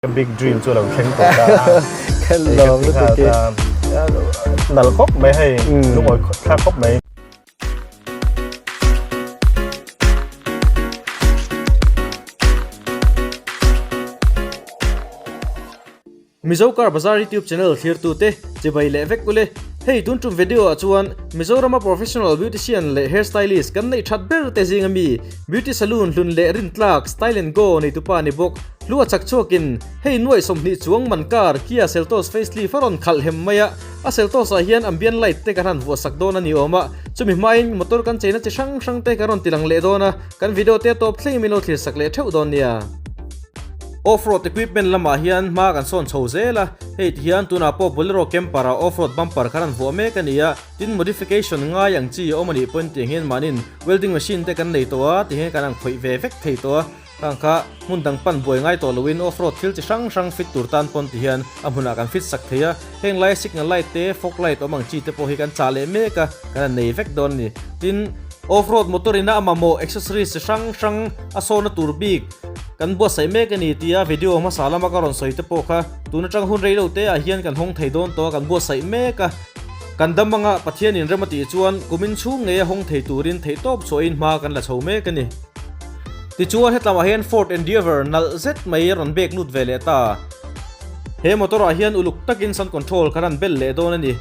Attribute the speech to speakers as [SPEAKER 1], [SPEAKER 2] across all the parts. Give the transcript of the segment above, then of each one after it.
[SPEAKER 1] Ka big dream chu lo thleng tawh ta a.
[SPEAKER 2] Ka lawm lutuk e.
[SPEAKER 1] Nal khawp mai hei, lungawi thlak khawp mai.
[SPEAKER 3] Mizo Car Bazaar YouTube channel thlirtute chibai leh vek ule. Hei tun tum video ah chuan Mizorama professional beautician leh hair stylist kan neih that ber te zinga mi beauty salon hlun leh rintlak Style and Go neitupa ni bawk Hlua chak chhuakin hei nuaih 20 chuang man car Kia Seltos facelift a rawn khalh hem mai a, a Seltos ah hian ambient light te kan han vuah sak dawn a ni awm a, chumi hmain motor kan cheina chi hrang hrang te kan rawn ti lang leh dawn a, kan video te tawp thleng min lo thlir sak leh theuh dawn nia. Off-road equipment lamah hian hma kan sawn chho zel a, hei ti hian tunah pawh Bolero camper ah off-road bumper khan an vuah mek a ni a, tin modification ngai ang chi a awm a nih pawhin tiang hian mahnin welding machine te kan nei tawh a, ti hian kan ang khawih ve vek thei tawh a. Khang kha hmun dang pan buai ngai tawh loin off road thil chi hrang hrang fit tur tan pawn ti hian a hmunah kan fit sak thei a, heng lai signal light te, fog light awm ang chi te pawh hi kan chah leh mek a, kan han nei vek dawn a ni. Tin, off road motor ina a mamawh accessories chi hrang hrang a sawna tur bik kan buatsaih mek a ni tia video hmasa lama ka rawn sawi te pawh kha tun atang hun rei lo te ah hian kan hawng thei dawn tawh a, kan buatsaih mek a. Kan dam anga Pathianin rem a tih chuan kumin chhung ngei a hawng thei turin theihtawp chhuahin hma kan la chho mek a ni. Tichuan hetlamah hian Ford Endeavour nalh zet mai a rawn bek lut ve leh ta. He motor ah hian uluk takin sun control kha ran bel leh dawn a ni.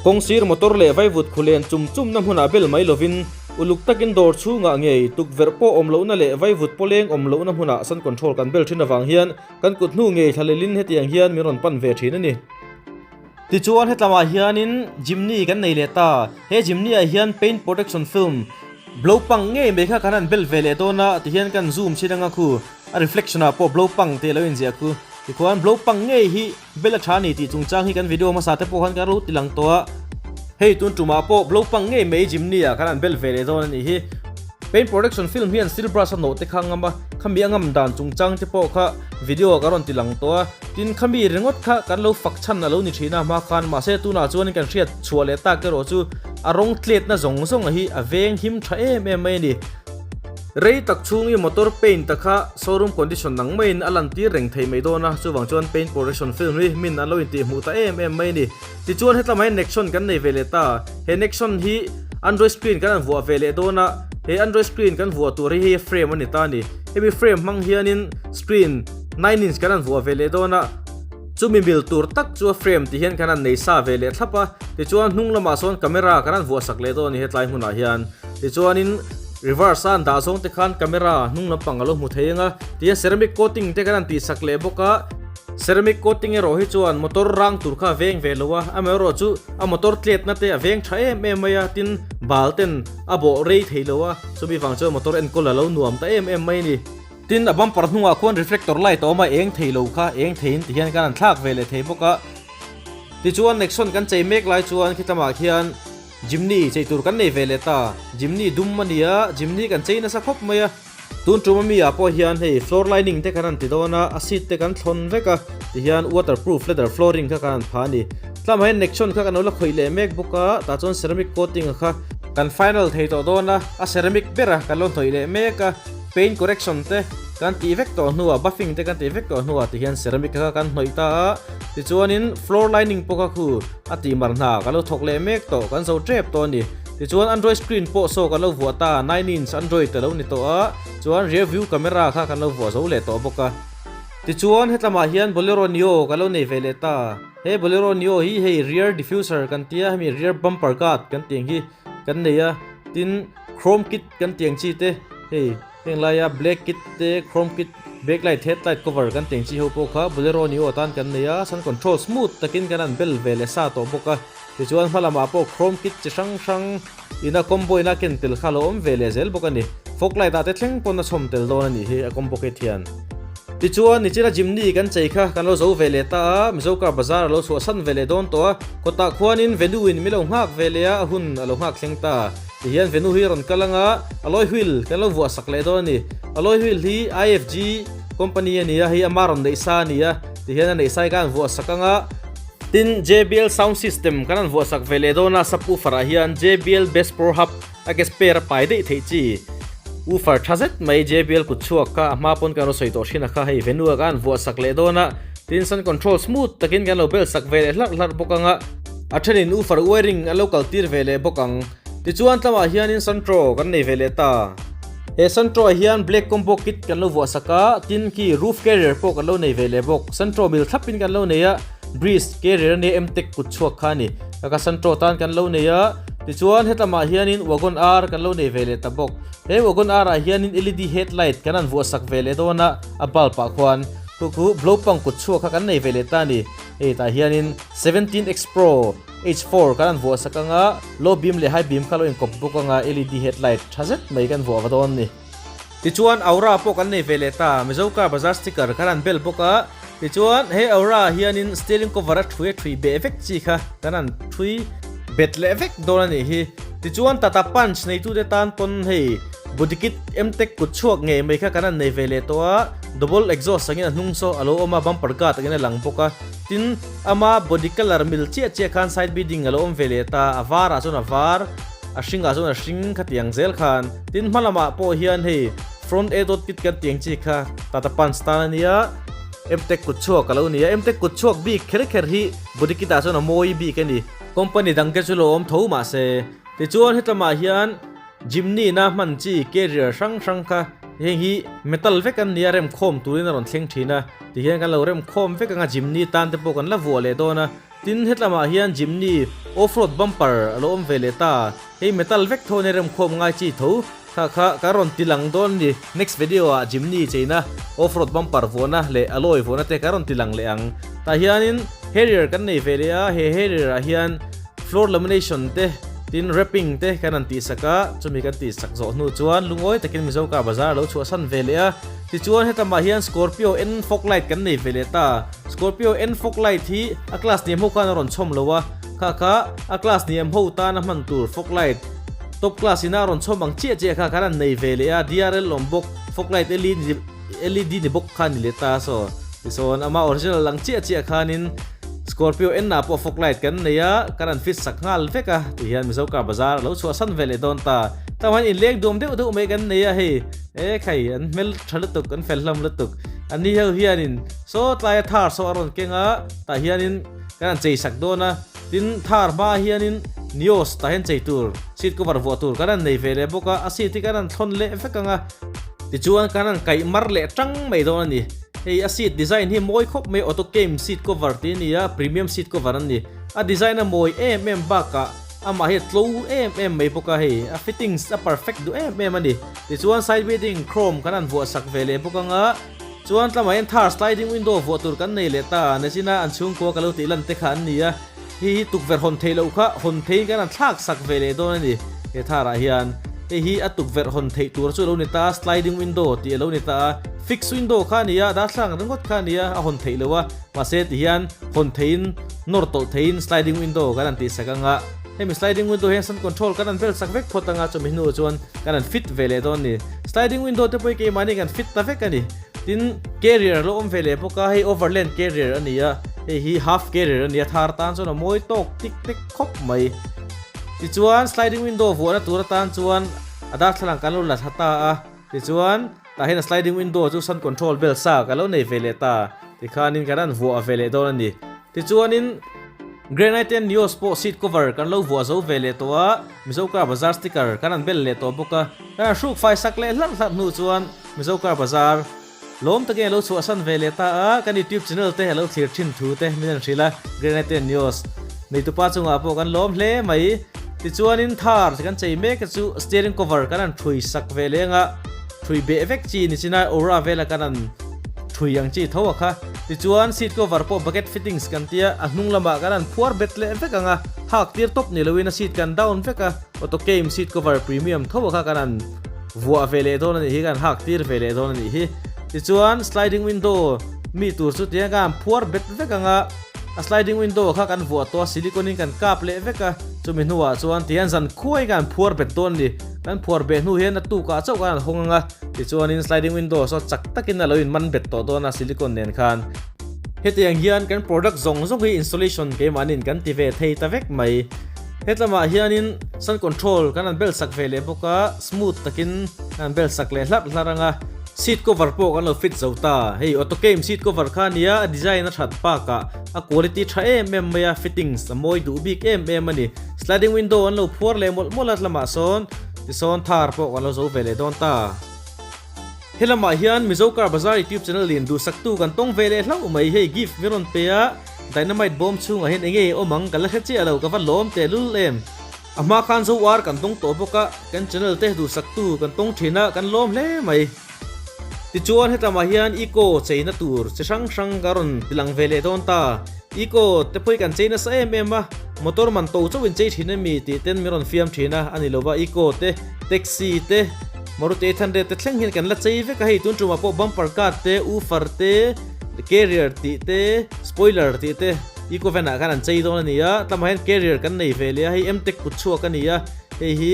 [SPEAKER 3] Kawng sir motor leh vaivut khulen chum chumna hmunah bel mai lovin uluk takin dawr chhungah ngei tukverh pawh awm lohna leh vaivut pawleng awm lohna hmunah sun control kan bel thin avang hian kan kut hnu ngei thlalelin hetiang hian min rawn pan ve thin a ni. Tichuan hetlamah hianin Jimny kan nei leh ta. He Jimny ah hian paint protection film blow pang ngei mai kha kan han bel ve leh dawn a, tihian kan zoom chhin anga khu a reflection ah pawh blow pang tih a lo inziah khu. Tikhuan blow pang ngei hi bel a tha a ni tih chungchang hi kan video hmasa te pawh khan kan lo ti lang tawh a. Hei tun tumah pawh blow pang ngei mai Jimny ah kan han bel ve leh dawn a nih hi. Paint protection film hian steel brush a hnawh te kha ngam a, khami a ngam dan chungchang te pawh kha video ah ka rawn ti lang tawh a. Tin, khami ringawt kha kan lo fak chhan a lo ni thin a, hma khan mahse tunah chuanin kan hriat chhuah leh tak erawh chu a rawng tletna zawng zawng hi a veng him tha em em mai a ni. Rei tak chhungi motor paint ta kha showroom condition nang maiin a lantir reng thei mai dawn a, chuvang chuan paint protection film hi min an lo intih hmuh ta em em mai a ni. Tichuan hetlamah hian Nexon kan nei ve leh ta, he Nexon hi Android screen kan han vuah ve leh dawn a, he Android screen kan vuah tur hi hei frame a ni ta a ni. Hemi frame hmang hianin screen 9 inch kan han vuah ve leh dawn a, chumi mil tur tak chu a frame ti hian kan han nei sa ve leh thlap a, tichuan hnung lamah sawn camera kan han vuah sak leh dawn a ni hetlai hmunah hian. Tichuanin reverse a an dah zawng te khan camera hnung lampang a lo hmu thei ang a, tihian ceramic coating te kan han tih sak leh bawk a. Ceramic coating erawh hi chuan motor rang tur kha a veng ve lo a, amaherawh chu a motor tletna te a veng tha em em mai a, tin bal ten a bawh rei thei lo a, chumi vang chuan motor enkawl a lo nuam ta em em mai a ni. Tin a bumper hnungah khuan reflector light a awm a, eng thei lo kha eng theiin ti hian kan han thlak ve leh thei bawk a. Tichuan Nexon kan chei mek lai chuan khitlama khian Jimny chei tur kan nei ve leh ta, Jimny dum a ni a, Jimny kan chei nasa khawp mai a. Tun tum ami ah pawh hian hei floor lining te kan han ti dawn a, a seat te kan thlawn vek a, tihian waterproof leather flooring kha kan han pha a ni. Tlamah hian Nexon kha kan lo la khawih leh mek bawk a, tah chuan ceramic coating a kha kan final thei tawh dawn a, a ceramic ber a kan lo hnawih leh mek a, paint correction te kan tih vek tawh hnuah buffing te kan tih vek tawh hnuah tihian ceramic kha kan hnawih ta a, tichuanin floor lining pawh kha khu a tih mar hna kan lo thawk leh mek tawh, kan zo tep tawh a ni. Tichuan Android screen pawh saw kan lo vuah ta, 9 inch Android a lo ni tawh a, chuan rear view camera kha kan lo vuah zo leh tawh bawk a. Tichuan hetlamah hian Bolero Neo kan lo nei ve leh ta, he Bolero Neo hi hei rear diffuser kan tia hemi rear bumper guard kan tih ang hi kan nei a, tin chrome kit kan tih ang chi te hei heng laia black kit te chrome kit back light head light cover kan tih ang chi ho pawh kha Bolero Neo atan kan nei a, sun control smooth takin kan han bel ve leh sa tawh bawk a. Tichuan hma lamah pawh chrome kit chi hrang hrang ina combo ina ken tel kha lo awm ve leh zel bawk a ni. Fog light ah te thleng pawn a chhawm tel dawn a nih hi a combo kit hian. Tichuan nichina Jimny kan chei kha kan lo zo ve leh ta a, Mizo car bazar a lo chhuahsan ve leh dawn tawh a, kawtah khuanin Venu in mi lo nghak ve leh a, a hun a lo nghak thleng ta. Tihian Venu hi a rawn kal anga alloy wheel kan lo vuah sak leh dawn a ni. Alloy wheel hi IFG company a ni a, hei ama rawn neih sa a ni a, tihian a neih sai khan vuah sak anga, Tin, JBL sound system kan han vuahsak ve leh dawn a, subwoofer ah hian JBL Bass Pro Hub a ke spare a pai daih theih chi. Woofer tha zet mai JBL kut chhuak kha a hma pawn kan lo sawi tawh thin a kha hei venue ah khan vuah sak leh dawn a, tin sun control smooth takin kan lo bel sak ve leh hlarh hlarh bawk ang a, a thenin woofer wiring an lo kal tir ve leh bawk ang. Tichuan tlamah hianin Santro kan nei ve leh ta. He Santro ah hian black combo kit kan lo vuah sak a, tin khi roof carrier pawh kan lo nei ve leh bawk. Santro mil thlapin kan lo nei a, Breeze carrier a nia Mtech kut chhuak kha a ni. Kaka Santro tan kan lo nei a, tichuan hetlamah hianin Wagon R kan lo nei ve leh ta bawk. He Wagon R ah hianin LED headlight kan han vuah sak ve leh dawn a, a bulb ah khuan khu khu blow pump kut chhuak kha kan nei ve leh ta a ni. Hei tah hianin 17X Pro H4 kan han vuah sak ang a, low beam leh high beam kha lo inkawp bawk ang a, LED headlight tha zet mai kan vuah va dawn a ni. Tichuan Aura pawh kan nei ve leh ta, Mizo Car Bazaar sticker kan han bel bawk a, tichuan he Aura ah hianin steering cover a thui a thui beh vek chi kha kan han thui bet leh vek dawn a nih hi. Tichuan Tata Punch neitute tan pawn hei body kit Mtech kut chhuak ngei mai kha kan han nei ve leh tawh a, double exhaust angin a hnung saw a lo awm a, bumper guard angin a lang bawk a, tin ama body colour mil chiah chiah khan side beading a lo awm ve leh ta, a varah chuan a var. A hringah chuan a hring kha tiang zel khan tin hma lamah pawh hian hei front air dot kit kan tiang chi kha Tata Punch tan a nia Mtech kut chhuak a lo ni a Mtech kut chhuak bik kher kher hi body kit ah chuan a mawi bik a ni company dang te chu lo awm tho mahse tichuan hetlamah hian Jimny na hman chi carrier hrang hrang kha heng hi metal vek an nia remkhawm turin a rawn thleng thin a tihian kan lo remkhawm vek anga Jimny tan te pawh kan la vuah leh dawn a. Tin, hetlamah hian Jimny off-road bumper a lo awm ve leh ta. Hei metal vek tho nia remkhawm ngai chi tho. Kha kha ka rawn ti lang dawn a ni. Next video ah Jimny cheina off-road bumper vuahna leh alloy vuahna te ka rawn ti lang leh ang. Tah hianin Harrier kan nei ve leh a, he Harrier ah hian floor lamination te tin wrapping te kan han tihsak a, chumi kan tihsak zawh hnu chuan lungawi takin Mizo car bazar a lo chhuahsan ve leh a. Tichuan hetlama hian Scorpio N fog light kan nei ve leh ta. Scorpio N fog light hi a class hniam ho khan a rawn chhawm lo a, kha kha a class hniam ho tana hman tur fog light top class ina a rawn chhawm ang chiah chiah kha khan an nei ve leh a, DRL awm bawk fog light LED ni bawk kha a ni leh ta so tichuan ama original ang chiah chiah khanin Scorpio N ah pawh fog light kan nei a, kan han fit sak nghal vek a tihian Mizo car bazar a lo chhuahsan ve leh dawn ta. Tlangval inleng duam deuh deuh mai kan nei a hei. E khai, an hmel tha lutuk, an fel hlawm lutuk. An ni ho hianin saw tlaia thar saw a rawn keng a, tah hianin kan han chei sak dawn a. Tin, thar hma hianin Nios tah hian chei tur, seat cover vuah tur kan han nei ve leh bawk a, a seat hi kan han thlawn leh vek ang a. Tichuan kan han kaih mar leh tang mai dawn a ni. Hei a seat design hi mawi khawp mai, auto came seat cover tih a ni a, premium seat cover an ni. A design a mawi em em bakah amah hi a tlo em em mai bawk a, hei a fittings a perfect duh em em a ni. Tichuan side beading chrome kan han vuah sak ve leh bawk ang a, chuan tlamah hian thar sliding window vuah tur kan nei leh ta, nachina an chhungkua ka lo tih lan te kha an ni a, hei hi tukverh hawn theih loh kha hawn theiin kan han thlak sak ve leh dawn a ni he tharah hian. Hei hi a tukverh hawn theih tur chu a lo ni ta a, sliding window tih a lo ni ta a, fix window kha a ni a, darthlalang ringawt kha a ni a, a hawn theih loh a, mahse tihian hawn theiin nawr tawlh theiin sliding window kan han tih sak ang a. Hemi sliding window hian sun control kan han vel sak vek phawt anga chumi hnuah chuan kan han fit ve leh dawn a ni. Sliding window te pawh hi keimahni kan fit ta vek a ni. Tin, carrier a lo awm ve leh bawk a, hei overland carrier a ni a, hei hi half carrier a ni a, thar tan chuan a mawi tawk tik tek khawp mai. Tichuan sliding window vuahna tur atan chuan a darthlalang kan lo la thla ta a, tichuan tah hian a sliding window chu sun control bel sa ka lo nei ve leh ta, tikhanin kan han vuah ve leh dawn a ni. Tichuanin Granite and Nios pawh seat cover kan lo vuah zo ve leh tawh a, Mizo Car Bazaar sticker kan han bel leh tawh bawk a, kan han hruk fai sak leh hlarh hlarh hnu chuan Mizo Car Bazaar lawm takin a lo chhuahsan ve leh ta a, kan YouTube channel te a lo thlir thin thu te min han hrilh a, Granite and Nios neitupa chungah pawh kan lawm hle mai. Tichuanin Thar kan chei mek te chu steering cover kan han thui sak ve leng a, thui beh vek chi ni chinai Aura vela kan han thui ang chi tho a kha. Tichuan seat cover pawh bucket fittings kan tia, a hnung lamah kan han phuar bet leh vek ang a, hak tir tawp ni loin a seat kan down vek a, auto came seat cover premium tho a kha kan han vuah ve leh dawn a nih hi, kan hak tir ve leh dawn a nih hi. Tichuan sliding window mi tur chu tiang kan han phuar bet vek ang a, a sliding window kha kan vuah tawh a, silicone in kan kap leh vek a, chumi hnuah chuan tihian zan khuai kan han phuar bet dawn a ni. Kan phuar beh hnu hian a tukah chauh kan han hawng ang a, tichuanin sliding window saw chak takin a lo inman bet tawh dawn a silicone nen khan. Hetiang hian kan product zawng zawng hi installation keimahniin kan ti ve thei ta vek mai. Hetlamah hianin sun control kan han bel sak ve leh bawk a, smooth takin kan han bel sak leh hlarh hlarh ang a. Seat cover pawh kan lo fit zo ta. Hei auto came seat cover kha nia a design a that bakah a quality tha em em mai a, fittings a mawi duh bik em em a ni. Sliding window an lo phuar leh mawlh mawlh a tlamah sawn tisawn thar pawh kan lo zo ve leh dawn ta. Helamah hian Mizo Car Bazaar YouTube channel in duhsaktu kan tawng ve leh hlauh mai hei gift min rawn pe a, Dynamite bawm chhungah hian enge awm ang ka la hre chiah lo ka va lawm teh lul em. A hma khan Zo Ar kan tawng tawh bawk a, kan channel te duhsaktu kan tawng thin a kan lawm hle mai. Tichuan hetlama hian Eco cheina tur chi hrang hrang ka rawn tilang ve leh dawn ta. Eco te pawh hi kan chei nasa em em a, motor man to chauh in chei thin ami tih ten min rawn fiam thin a, a ni lova Eco te, Taxi te, Maruti 800 te thleng hian kan la chei vek a, hei tun tumah pawh bumper guard te, woofer te, carrier tih te, spoiler tih te Eco van ah khan an chei dawn a ni a, tlamah hian carrier kan nei ve leh a, hei Mtech kut chhuak a ni a, hei hi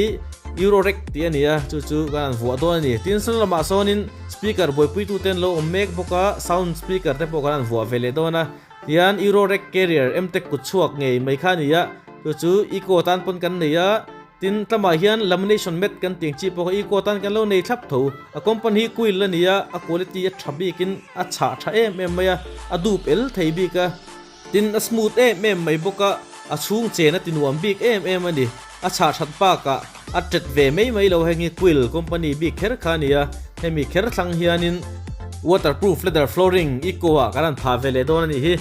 [SPEAKER 3] Euro rack tih a ni a, chu chu kan han vuah dawn a ni. Tin sawn lamah sawnin speaker buaipuitu te an lo awm mek bawk a, sound speaker te pawh kan han vuah ve leh dawn a, tihian Euro rack carrier Mtech kut chhuak ngei mai kha a ni a, chu chu Eco tan pawn kan nei a. Tin, tlamah hian lamination mat kan tih ang chi pawh kha eco tan kan lo nei thlap tho. A company hi quill a ni a, a quality a tha bikin a chhah tha em em mai a, a dup el thei bik a. Tin, a smooth em em mai bawk a, a chhung chen a ti nuam bik em em a ni. A chhah that bakah a tet ve mai mai lo heng hi quill company bik kher kha a ni a, hemi kher thlang hianin waterproof leather flooring eco ah kan han phah ve leh dawn a nih hi.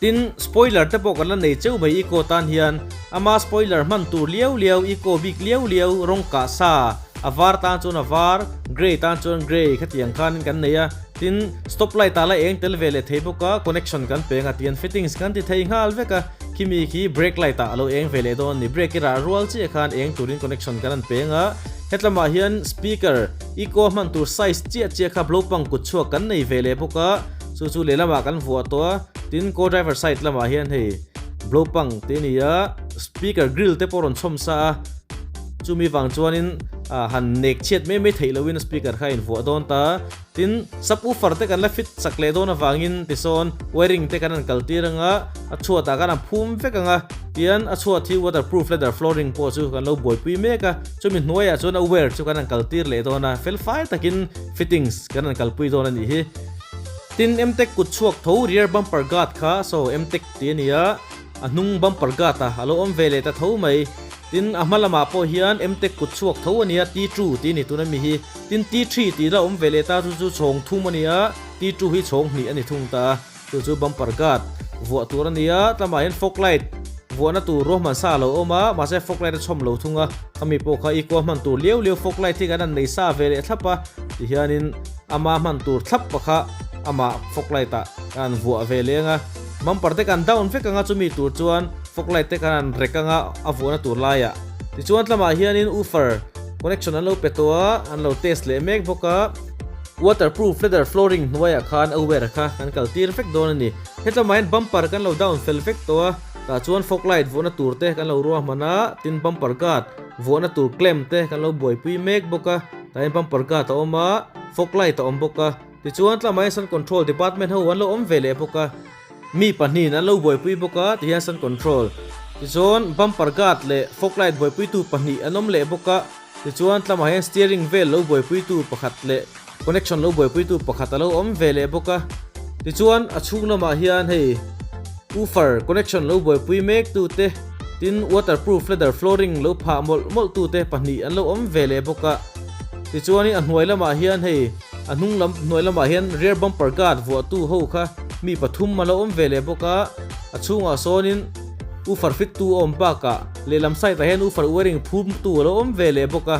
[SPEAKER 3] Tin, spoiler te pawh kan la nei cheu mai eco tan hian. Ama spoiler hman tur liau liau eco bik liau liau rawng kah sa a var tan chuan a var, grey tan chuan grey khatiang khanin kan nei a. Tin, stop light ah la eng tel ve leh thei bawk a, connection kan pe ang a tian fittings kan ti thei nghal vek a. Khimi khi brake light ah a lo eng ve leh dawn a ni. Brake i rah rual chiah khan eng turin connection kan han pe ang a. Hetlamah hian speaker eco hman tur size chiah chiah kha blopang kut chhuak kan nei ve leh bawk a. Chu chu lehlamah kan vuah tawh a, tin co-driver side lamah hian hei blowpang te a ni a, speaker grill te pawh a rawn chhawm sa a, chumi vang chuanin ah han nek chhiat mai mai theih lohin speaker kha a invuah dawn ta. Tin, subwoofer te kan la fit chak leh dawn avangin tisawn wiring te kan han kal tir ang a, a chhuatah khan a phum vek ang a, tian a chhuat hi waterproof leather flooring pawh chu kan lo buaipui mek a, chumi hnuaiah chuan a wire chu kan han kal tir leh dawn a, fel fai takin fittings kan han kalpui dawn a nih hi. Tin, Mtech kut chhuak tho rear bumper guard kha saw Mtech tih a ni a, a hnung bumper guard a a lo awm ve leh ta tho mai. Tin, a hma lamah pawh hian Mtech kut chhuak tho a ni a, T2 tih a ni tuna mi hi. Tin, T3 tih la awm ve leh ta chu chu chhawng thum a ni a, T2 hi chhawng hnih a ni thung ta a. Chu chu bumper guard vuah tur a ni a, tlamah hian fog light vuahna tur ruahman sa a lo awm a, mahse fog light a chhawm lo thung a, khami pawh kha i kua hman tur liau liau fog light hi kan han nei sa ve leh thlap a, tihianin ama hman tur thlap pa kha amah fog light ah kan han vuah ve leng a, bumper te kan down vek anga chumi tur chuan fog light te kan han rek anga a vuahna tur laiah tichuan tlamah hianin woofer connection an lo pe tawh a, an lo test leh mek bawk a. Waterproof leather flooring hnuaiah khan a wear kha kan kal tir vek dawn a ni. Hetlama hian bumper kan lo down fel vek tawh a, tah chuan fog light vuahna tur te kan lo ruahman a, tin bumper guard vuahna tur clamp te kan lo buaipui mek bawk a, tah hian bumper guard a awm a, fog light a awm bawk a, tichuan tlama hian sun control department ho an lo awm ve leh bawk a. Mi pahnihin an lo buaipui bawk a, tihian sun control. Tichuan bumper guard leh fog light buaipuitu pahnih an awm leh bawk a, tichuan tlamah hian steering vel lo buaipuitu pakhat leh connection lo buaipuitu pakhat a lo awm ve leh bawk a. Tichuan a chhung lamah hian hei woofer connection lo buaipui mek tu te, tin waterproof leather flooring lo phah mawlh mawlh tu te pahnih an lo awm ve leh bawk a. Tichuanin a hnuai lamah hian hei A hnung lam hnuai lamah hian rear bumper guard vuahtu ho kha mi pathum a lo awm ve leh bawk a, a chhungah sawnin woofer fit tu a awm bakah lehlam side ah hian woofer wiring phum tu a lo awm ve leh bawk a.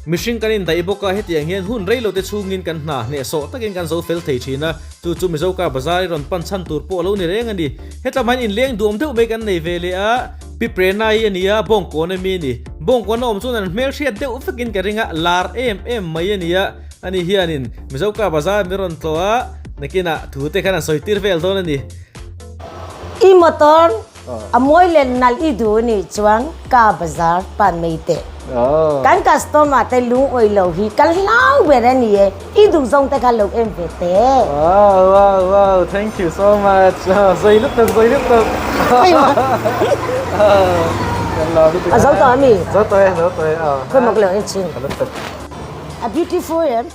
[SPEAKER 3] Mihring kan indaih bawk a, hetiang hian hun rei lo te chhungin kan hna hnehsawh takin kan zo fel thei thin a, chu chu Mizo car bazar i rawn pan chhan tur pawh a lo ni reng a ni. Hetlam hian inleng duam deuh mai kan nei ve leh a, Pi Prenai a ni a, Bawngkawn a mi a ni. Bawngkawn a awm chuan an hmelhriat deuh vekin ka ring a, lar em em mai a ni a. Ani hianin Mizo car bazar min rawn tlawh a, nakinah thu te khan an sawi tir vel dawn a ni.
[SPEAKER 4] I motor a mawi leh nalh i duh nih chuan car bazar pan mai teh. Kan customer te lungawi lo hi ka hlau ber a ni e, i duh zawng te kha lo en ve teh.
[SPEAKER 3] Wow wow wow thank you so much zei lutuk zei lutuk kan lawm lutuk
[SPEAKER 4] A zo tawh a mi?
[SPEAKER 3] Zo tawh e zo tawh e aw.
[SPEAKER 4] Khawi mak lo en chin.
[SPEAKER 3] Ka lutuk.
[SPEAKER 4] A beautiful em?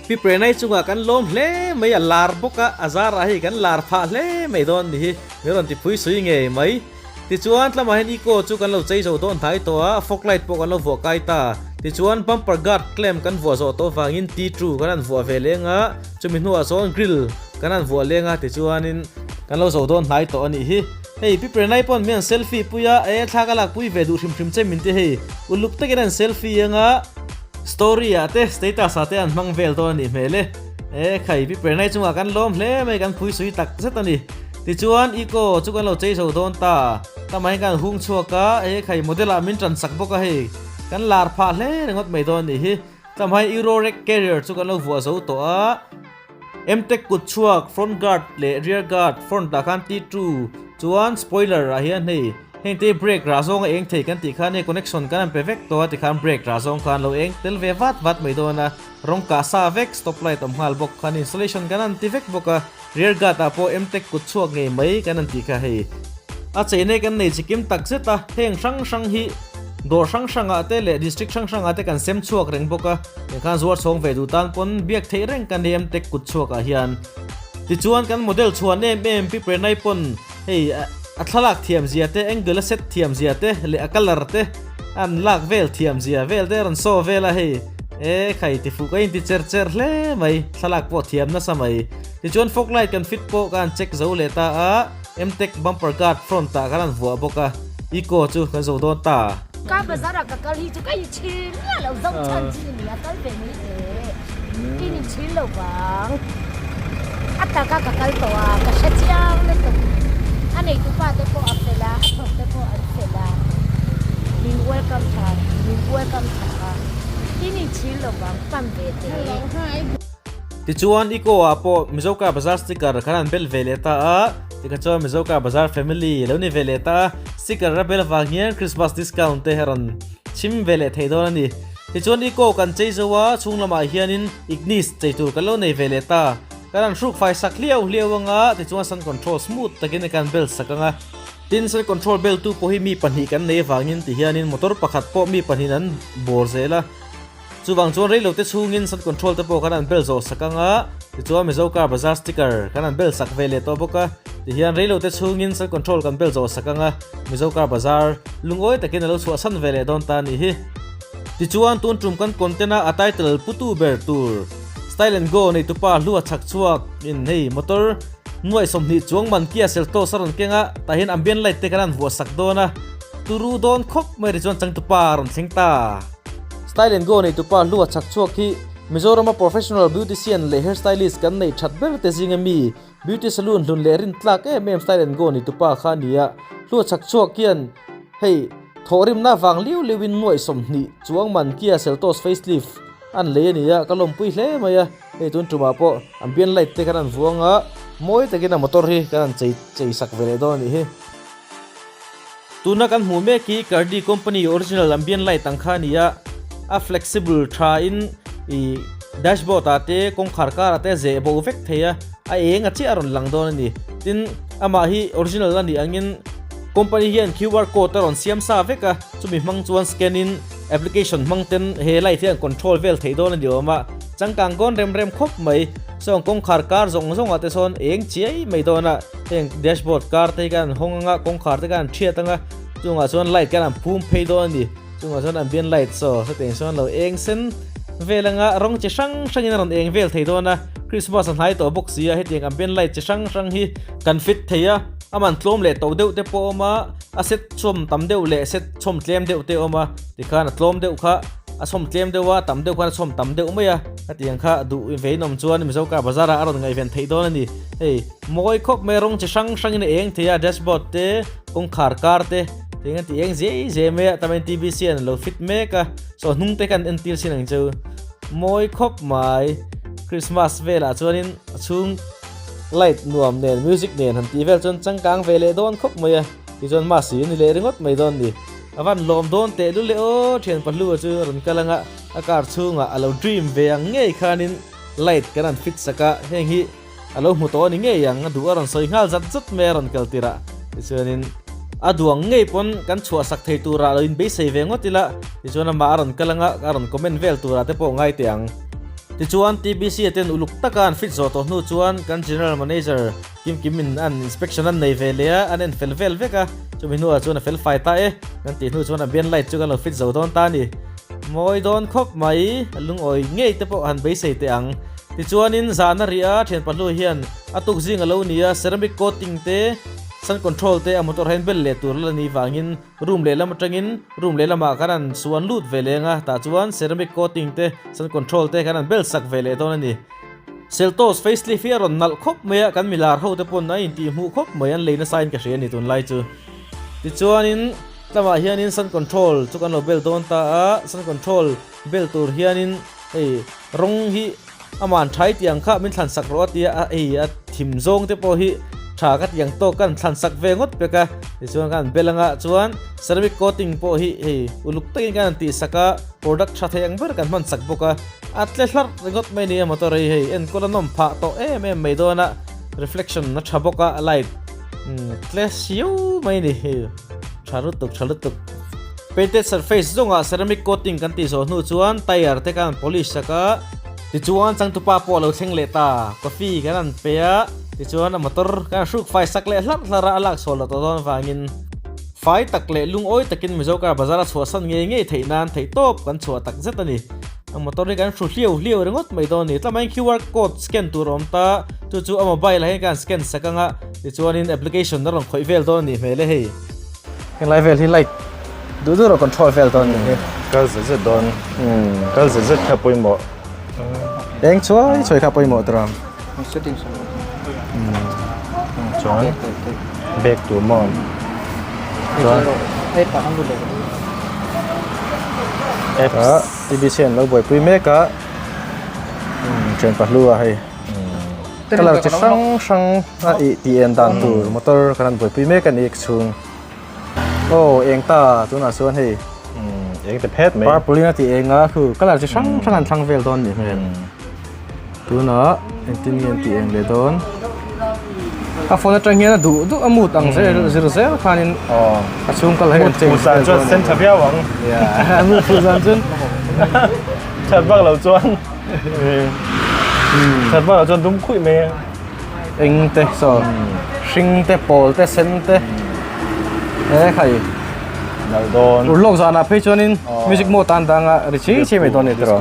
[SPEAKER 3] Pi Prenai chungah kan lawm hle mai a lar bawk a, a zarah hei kan lar phah hle mai dawn ni hi, min rawn ti phui sui ngei mai. Tichuan tlamah hian eco chu kan lo chei zo dawn hnai tawh a, fog light pawh kan lo vuah kai ta. Tichuan bumper guard clamp kan vuah zawh tawh vangin T-true kan han vuah ve leng a, chumi hnuah chuan grill kan han vuah leng a, tichuanin kan lo zo dawn hnai tawh a nih hi. Hei Pi Prenai pawn mi an selfie pui a, e thla ka lak pui ve duh hrim hrim che min ti hei, uluk takin an selfie ang a, Story ah te status ah te an hmang vel dawn a nih hmel e. E khai pi Prenai chungah kan lawm hle mai kan phui sui tak zet a ni. Tichuan eco chu kan lo chei zo dawn ta. Tamah hian kan hung chhuak a, e khai model ah min tan sak bawk a hei. Kan lar phah hle ringawt mai dawn a nih hi. Tamah hian Euro Rec Carrier chu kan lo vuah zo tawh a. Mtech kut chhuak front guard leh rear guard front ah khan T2 chuan spoiler ah hian hei heng te brake rah zawng a eng thei kan tih khan hei connection kan han pe vek tawh a tikhan brake rah zawng khan lo eng tel ve vat vat mai dawn a rawng kah sa vek stop light awm nghal bawk khan installation kan han ti vek bawk a rear guard ah pawh Mtech kut chhuak ngei mai kan han tih kha hei a chei nei kan nei chikim tak zet a heng hrang hrang hi dawr hrang hrang ah te leh district hrang hrang ah te kan sem chhuak reng bawk a. Engkhan zuar chhawng ve duh tan pawn biak theih reng kan ni em tek kut chhuak ah hian. Tichuan kan model chhuan em em Pi Prenai pawn hei a thlalak thiam zia te angle a set thiam zia te leh a colour te an lak vel thiam zia vel te a rawn saw vel a hei e khai ti fuh ka inti cher cher hle mai thlalak pawh thiam nasa mai. Tichuan fog light kan fit pawh ka han check zo leh ta a Mtech bumper guard front ah kan han vuah bawk a eco chu kan zo dawn ta.
[SPEAKER 4] Ka bazar ah ka kal hi chu ka i chhir miah lo zo chhan chi ni a kal ve mai teh in in chhir lo vang a taka ka kal tawh a ka hre chiang lutuk a neitu pa te pawh a fel a a thawk te pawh an fel a min welcome tha min welcome tha a in in chhir lo vang pan ve teh.
[SPEAKER 3] Tichuan Eco ah pawh Mizo Car Bazar sticker khan an bel ve leh ta a, tikha chuan Mizo Car Bazar family lo ni ve leh ta a, sticker a bel avang hian Christmas discount te a rawn chhim ve leh thei dawn a ni. Tichuan Eco kan chei zo a, chhung lamah hianin Ignis chei tur kan lo nei ve leh ta. Kan han hruk fai sak hliau hliau anga, tichuan sun control smooth takin kan bel sak anga. Tin, sun control bel tu pawh hi mi pahnih kan nei avangin tihianin motor pakhat pawh mi pahnihin an bawr zel a. Chuvang chuan reilote chhungin sun control te pawh kan han bel zawh sak ang a, tichuan Mizo Car Bazaar sticker kan han bel sak ve leh tawh bawk a, tihian reilote chhungin sun control kan bel zawh sak ang a, Mizo Car Bazaar lungawi takin a lo chhuahsan ve leh dawn ta a nih hi. Tichuan tun tum kan content a a title putu ber tur Style and Go neitupa hlua chhak chhuak in hei motor nuaih 20 chuang man Kia Seltos a rawn keng a, tah hian ambient light te kan han vuah sak dawn a, turu dawn khawp mai ri chuan changtupa a rawn thleng ta. Style and Go neitupa Hlua chhak chhuak hi Mizorama professional beautician leh hairstylist kan neih that ber te zinga mi beauty salon hlun leh rin tlak em em Style and Go neitupa kha a ni a. Hlua chhak chhuak hian hei thawhrimna vang liu liu in nuaih 20 chuang man Kia Seltos facelift an lei a ni a, ka lawmpui hle mai a. Hei tun tumah pawh ambient light te kan han vuang a, mawi takin a motor hi kan han chei chei sak ve leh dawn a nih hi. Tuna kan hmuh mek hi Cardi company original ambient light ang kha a ni a, a flexible tha in ih dashboard ah te kawngkhar kar ah te a zeh bo vek thei a, a eng a chiah a rawn lang dawn a ni. Tin, amah hi original a nih angin company hian QR code a rawn siam sa vek a, chumi hmang chuan scan in application hmang ten he light hian control vel theih dawn a ni awm a, changkang kawn rem rem khawp mai. Sawn kawngkhar kar zawng zawng ah te sawn eng chiai mai dawn a. Heng dashboard car te hi kan han hawng anga kawngkhar te kan han thiat anga chungah chuan light kan han phum phei dawn a ni chungah chuan ambient light saw hetiang chuan lo eng sen vel anga rawng chi hrang hrangin a rawn eng vel thei dawn a Christmas a hnai tawh bawk si a hetiang ambient light chi hrang hrang hi kan fit thei a a man tlawm leh to deuh te pawh a awm a a set chhawm tam deuh leh set chhawm tlem deuh te a awm a tikhan a tlawm deuh kha a chhawm tlem deuh a tam deuh khan a chhawm tam deuh mai a hetiang kha duh ve in awm chuan Mizo car bazar ah a rawn ngaihven theih dawn a ni hei. Mawi khawp mai rawng chi hrang hrangin a eng thei a, dashboard te, kawngkhar kar te, eng an tih eng zei zei mai a, tamain TBC an lo fit mek a, saw hnung te khan entir sin ang chu. Mawi khawp mai, Christmas velah chuanin a chhung light nuam nen music nen han tih vel chuan changkang ve leh dawn khawp mai a, tichuan mass hi a ni leh ringawt mai dawn a ni. A van lawm dawn teh lul e aw, thian pahlua chu a rawn kal anga a car chhungah a lo dream ve ang ngei khanin light kan han fit sak a, heng hi a lo hmu tawh a ni ngei ang, a duh a rawn sawi nghal zat zat mai a rawn kal tirh ah tichuanin a duang ngei pawn kan chhuah sak thei turah lo inbeisei ve ngawt ila tichuan amah a rawn kal anga a rawn comment vel turah te pawh ngai teh ang. Tichuan TBC a ten uluk taka an fit zawh tawh hnu chuan kan General Manager Kim Kim in an inspection an nei ve leh a, an en fel vel vek a, chumi hnuah chuan a fel fai ta e kan tih hnu chuan ambient light chu kan lo fit zo dawn ta a ni. Mawi dawn khawp mai, a lungawi ngei te pawh han beisei teh ang. Tichuanin zahna rih a, thian pahlu hian a tuk zing a lo ni a, ceramic coating te, sun control te a motor hian bel leh tur la ni vangin room lehlam atangin room lehlamah kan han suan lut ve leng a, tah chuan ceramic coating te, sun control te kan han bel sak ve leh dawn a ni. Seltos facelift hi a rawn nalh khawp mai a, kan milar ho te pawn a intihhmuh khawp mai, an lei nasa in ka hria a ni tunlai chu. Tichuanin Tlamah hianin sun control chu kan lo bel dawn ta a, sun control bel tur hianin hei rawng hi aman thai tiang kha min thlan sak rawh a tia a, hei a thim zawng te pawh hi tha ka tiang tawk kan thlan sak ve ngawt pek a, tichuan kan bel anga chuan ceramic coating pawh hi hei uluk takin kan han tih sak a, product tha thei ang ber kan hman sak bawk a, a tle hlarh ringawt mai a ni a motor hi hei enkawl a nawm phah tawh em em mai dawn a, reflection a tha bawk a light tle siau mai a ni hei. Tha lutuk tha lutuk. Painted surface zawngah ceramic coating kan tih zawh hnu chuan tyre te khan polish sak a, tichuan changtupa pawh a lo thleng leh ta, coffee kan han pe a, tichuan a motor kan hruk fai sak leh hlarh hlarh a, a lak chhuah loh tawh dawn vangin fai tak leh lungawi takin Mizo car bazar a chhuahsan ngei ngei theih nan theihtawp kan chhuah tak zet a ni. A motor hi kan hru hliau hliau ringawt mai dawn a ni. Tlamain QR code scan tur a awm ta, chu chu a mobile ah hian kan scan sak ang a, tichuanin application a rawn khawih vel dawn a nih hmel e hei. Henglai vel hi light duh duh erawh control vel dawn a nih hi.
[SPEAKER 1] Kal zet zet dawn, kal zet zet kha pawimawh.
[SPEAKER 3] Eng chuai chuai kha pawimawh tur ang.
[SPEAKER 1] Chuan bag tur maw chuan
[SPEAKER 3] apps. TBC an lo buaipui mek a thian pahlu a hei colour chi hrang hrang a ih tih en dan tur motor kan han buaipui mek a ni ka chhung aw eng ta tunah chuan hei
[SPEAKER 1] eng te phet mai
[SPEAKER 3] purple in a tih eng a khu colour chi hrang hrang an thlang vel dawn a nih hmel. Tunah engtin nge an tih eng leh dawn? A phone atang hian a duh duh a mut ang zel zir zel khanin a chhung kal hi an change
[SPEAKER 1] vel dawn. Sen tha viau ang.
[SPEAKER 3] Yeah, mut fuh zan chuan.
[SPEAKER 1] That vak lo chuan. That vak lo chuan dum khuih mai.
[SPEAKER 3] Eng te saw hring te pawl te sen te e khai.
[SPEAKER 1] Nal dawn.
[SPEAKER 3] Urlawk zanah phei chuanin music mode an dang a ri chi chi mai dawn a ni tiraw.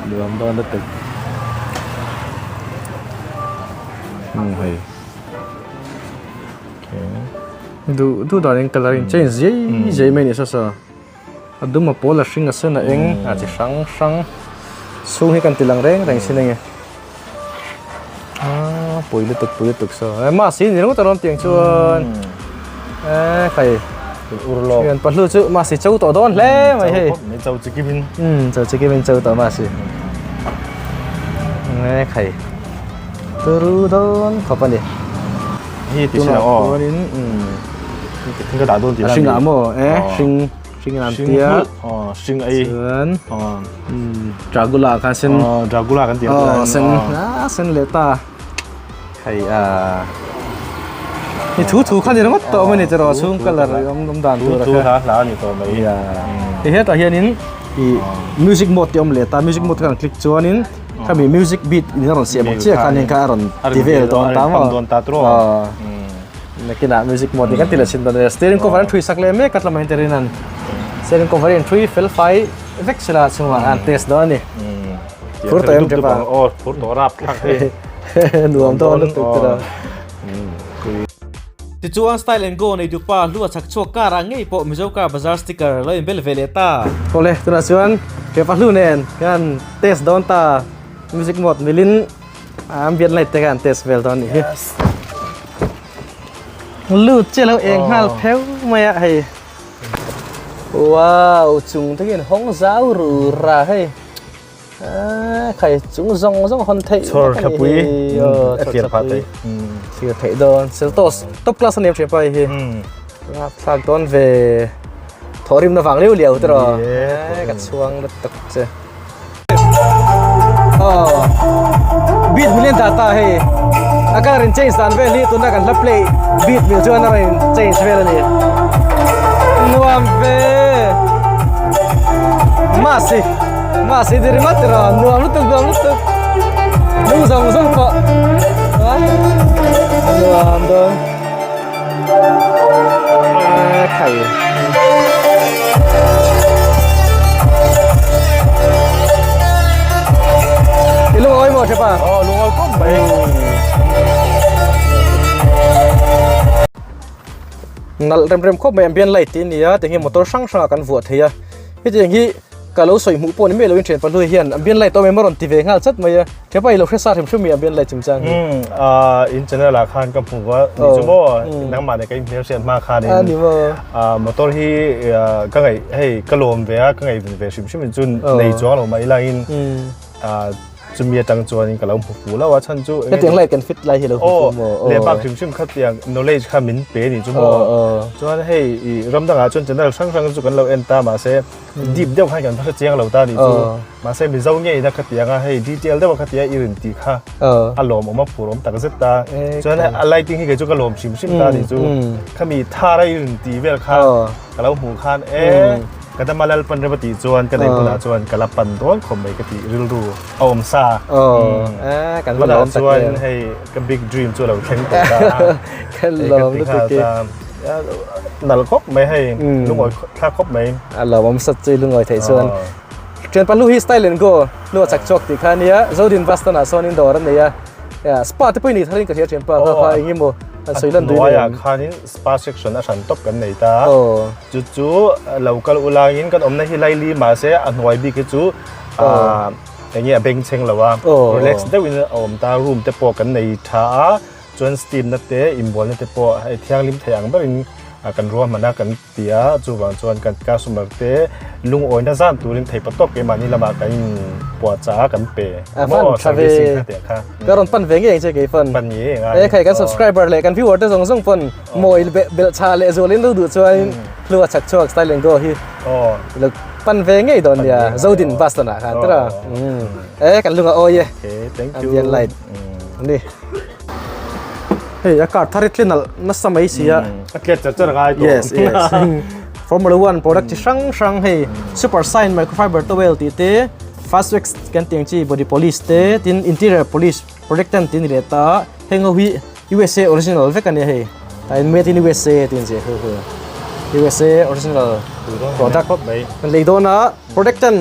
[SPEAKER 3] Nuam dawn lutuk. Hei. Duh duh dan in colour in change zai zai mai a ni sa sa. A dum a pawl a hring a sen a eng a chi hrang hrang chhung hi kan ti lang reng reng sin enge. Aaa pui lutuk pui lutuk saw e mask hi ni ringawt a rawn tiang chuan e khai
[SPEAKER 1] urlawk
[SPEAKER 3] hian pahlu chu mask hi cho tawh dawn hle mai hei
[SPEAKER 1] mai cho chi kim in
[SPEAKER 3] cho chi kim in cho tawh mask hi e khai turu dawn khawp a ni
[SPEAKER 1] hi ti sin aw
[SPEAKER 3] chuanin
[SPEAKER 1] thing ka dah dawn tih
[SPEAKER 3] a hring ah maw e hring Hring an tia.
[SPEAKER 1] Aw hring ei.
[SPEAKER 3] Chuan Dragula khan sen.
[SPEAKER 1] Aw Dragula kan tia.
[SPEAKER 3] Aw sen a sen leh ta. Hei a ni thu thu khan ni ringawt tawh mai ni tiraw chhung colour awm awm dan tur a
[SPEAKER 1] kha. Thu hla hla ni tawh mai.
[SPEAKER 3] Ya. Hei hetah hianin i music mode te awm leh ta music mode kan click chuanin khami music beat in a rawn siam ang chiah khanin kha a rawn ti vel dawn ta maw.
[SPEAKER 1] Dawn ta tiraw.
[SPEAKER 3] Nakinah music mode kan ti leh thin dawn a nia. Steering cover an thui sak leh mek a tlawmah hian terin an steering cover hi an thui fel fai vek sela chungah an test dawn a ni. Phur tawh em tep a?
[SPEAKER 1] Aw phur tawh rap thlak hei.
[SPEAKER 3] Nuam dawn lutuk tira. Tichuan Style and Go nei dupa hlua chak chhuak car ah ngei pawh Mizo Car Bazaar sticker lo inbel ve leh ta. Awle tunah chuan kepa hlu nen kan test dawn ta music mode milin ambient light te kha an test vel dawn a nih hi. Lut chiah lo eng nghal pheu mai a hei. Wow chung te hian hawng zau ru ra hei. Aaa khai chung zawng zawng hawn theih
[SPEAKER 1] Chhawr thlapui a tlir phah theih.
[SPEAKER 3] Thlir theih dawn Seltos top class a ni a thianpa hei hi. Rapthlak dawn ve. Thawhrimna vang liau liau te rawh. Ka chhuang lutuk che. Oh. Beat million data hei. A colour in change dan vel hi tuna kan hla play beat mil chuan a rawn in change vel a ni. Nuam ve. Masi. Masi ti ringawt ti rawh. Nuam lutuk nuam lutuk. Nung zawng zawng pawh. Nuam dawn. Khai. I lungawi maw Thepa?
[SPEAKER 1] Aw lungawi khawp mai.
[SPEAKER 3] Nalh rem rem khawp mai ambient light tih a ni a tiang hi motor hrang hrang ah kan vuah thei a hetiang hi ka lo sawi hmuh pawh ni miah loin thian pahlui hian ambient light awm em a rawn ti ve nghal chat mai a. Thepa i lo hre sa hrim hrim mi ambient light chungchang hi.
[SPEAKER 1] Umm in channel ah khan ka hmu a ni chu maw nangmah leh ka in hmelhriat hma khan in motor hi ka ngaih hei ka lawm ve a ka ngaih ve hrim hrim in chu nei chuang lo mah ila in chumi atang chuan in ka lo hmu fu lo a chhan chu
[SPEAKER 3] hetiang light kan fit lai hi lo hmu fu maw
[SPEAKER 1] leh bak hrim hrim kha tiang knowledge kha min pe ni chu maw chuan hei i ram dangah chuan channel hrang hrang chu kan lo en ta mahse deep deuh khan kan hre chiang lo ta ni chu Mahse Mizo ngeina kha tianga hei detail deuha kha tia i rin tih kha a lawmawm a phur awm tak zet ta. Chuan a lighting hi kei chu ka lawm hrim hrim ta ni chu. Khami thar a i rin tih vel kha ka lo hmuh khan e ka dama Lalpan rem a tih chuan ka nei hunah chuan ka la pan dawn khawp mai ka tih rilru a awm sa. Tunah chuan hei ka big dream chu a lo thleng tawh ta a.
[SPEAKER 3] Ka lawm lutuk e.
[SPEAKER 1] Nalh khawp mai hei lungawi thlak khawp mai.
[SPEAKER 3] A lawmawm sat chu i lungawi theih chuan. Thian pahlu hi style and go hnu a chak chhuak tih kha a nia, Zodin bus stand ah sawn in dawr a nei a, spa te pawh i nei thar in ka hria thian pa kha kha eng emaw an sawi lan dui
[SPEAKER 1] nei. A hnuaiah khanin spa section a hran tawp kan nei ta, chu chu lo kal ulangin kan awmna hi laili mahse a hnuai bik hi chu eng nge a bengchheng lo a, relax deuhin a awm ta, room te pawh kan nei tha a, chuan steam na te inbualna te pawh hei thianghlim thei ang berin kan ruahman a kan. Ti a, chuvang chuan kan customer te lungawina zan turin thei pa tawk keimahni lamah kan in puahchah a kan pe.
[SPEAKER 3] A van tha ve.
[SPEAKER 1] Servicing kha teh kha.
[SPEAKER 3] Ka rawn pan ve ngei ang che kei pawn.
[SPEAKER 1] Pan ngei ang ai.
[SPEAKER 3] E khai kan subscriber leh kan viewer te zawng zawng pawn mawi belh chha leh zualin lo duh chuan hlu a chak chhuak style and go hi lo pan ve ngei dawn nia Zodin bus stand ah khan tira. E kan lung a awi e.
[SPEAKER 1] Okay, thank you.
[SPEAKER 3] Ambient light. Ani. Hei a car thar hi tle nalh nasa mai si a.
[SPEAKER 1] A tlet char char ngai tawh.
[SPEAKER 3] Yes, yes. Formula 1 product chi hrang hrang hei Super Shine microfiber towel tih te Fast Wax kan tih ang chi body polish te tin interior polish protectant tih a ni leh ta heng ho hi USA original vek a nia hei tah in made in USA tih a inziah hu hu USA original product kan lei dawn a protectant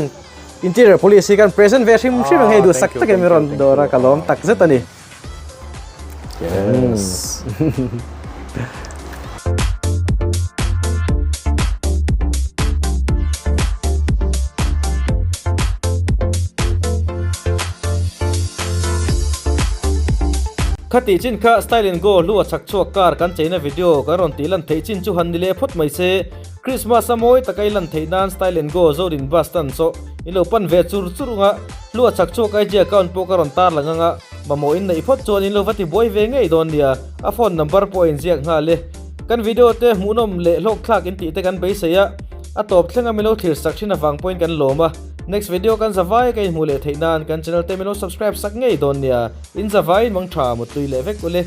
[SPEAKER 3] interior polish hi kan present ve hrim hrim ang hei duhsak takin min rawn dawr a ka lawm tak zet a ni.
[SPEAKER 1] Yes.
[SPEAKER 3] Khati chin kha Style and Go hlu a chak chhuak kar kan cheina video kan rawn tih lan theih chin chu han ni leh phawt mai se. Christmas a mawi taka i lan theih nan Style and Go Zorin bus stand chaw in lo pan ve chur chur anga hlu a chak chhuak IG account pawh ka rawn tar lang anga Mamawh in neih phawt chuan in lo va ti buai ve ngei dawn nia, a phone number pawh a inziak nghal e. Kan video te hmuhnawm leh hlawkthlak in tih te kan beisei a, a tawp thleng a milo thlir sak thin avang pawhin kan lawm a. Next video kan zavai ka inhmuh leh theih nan kan channel te milo subscribe sak ngei dawn nia, in zavai in mang tha muttui leh vek ule.